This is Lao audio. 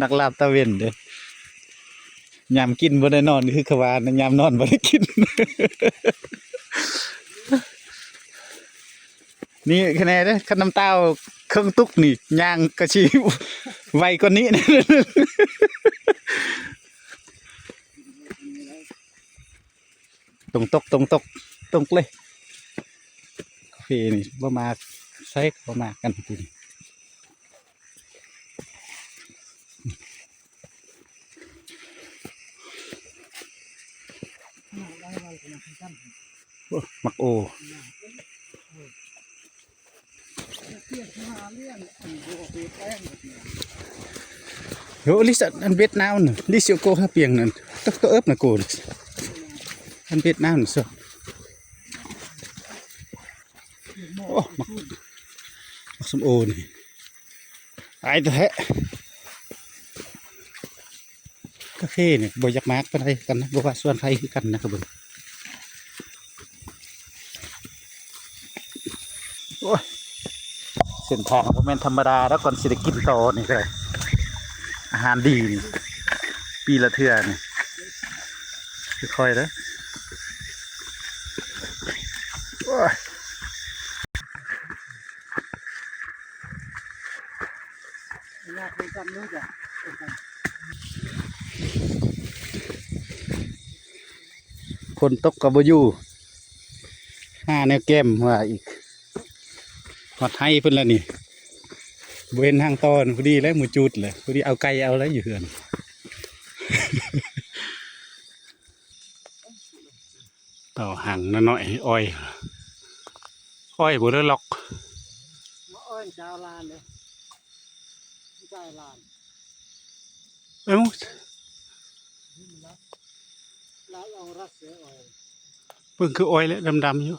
ນັກລາບຕາເວັນເດ້ ຍາມກິນບໍ່ໄດ້ນອນຄືເຂົາວ່ານະ ຍາມນອນບໍ່ໄດ້ກິນ. ນີ້ຄະແນນເດ້ ຄັນນ້ຳຕາວເຄິ່ງຕຸກນີ້ ຍ່າງກະຊິໄວກວ່ານີ້. ຕົງຕົກ ຕົງຕົກ ຕົງເລີຍ. ກາເຟນີ້ບໍ່ມາໃສກໍບໍ່ມາກັນ ໂອ້ ໝາກໂອ ໂອ້ ລິສ ອັນເບັດນາວນະ ລິສໂກຮາປຽງນັ້ນ ໂຕ ໂຕເອິບນະໂກ ອັນເບັດນາວນະ ໂອ້ ໝາກ ໝາກສົ້ມໂອນີ້ ອາຍແທ້ ກາເຟນີ້ບໍ່ຢາກມາປານໃດກັນນະ ບໍ່ວ່າສວນໃຜຄືກັນນະ ກະເບິ່ງ ໂອ້ຍ ເສັ້ນທາງບໍ່ແມ່ນທຳມະດາດອກ ກ່ອນຊິໄດ້ກິນຕໍ່ນີ້ກະໄດ້ ອາຫານດີນີ້ ປີລະເທື່ອນີ້ ຄ່ອຍໆເດີ ໂອ້ຍ. ຝົນຕົກກໍບໍ່ຢູ່ ຫາແນວແກ້ມວ່າອີກ ຮອດໄຮ່ເພິ່ນແລ້ວນີ້ ບໍ່ເຫັນທາງຕໍ່ ພໍດີແລ້ວ ໝູຈູດແລ້ວ ພໍດີເອົາໄກ່ເອົາແລ້ວຢູ່ເຮືອນ. ເຕົາຫາງນ້ອຍໆ ອ້ອຍ ອ້ອຍບໍ່ເລີລັອກ ມາອ້ອຍຈາວລານເດ້ ຈາວລານ ເອີ ລາວອອງລັດເສຍອ້ອຍ ເບິ່ງຄືອ້ອຍແຫຼະ ດຳໆຢູ່.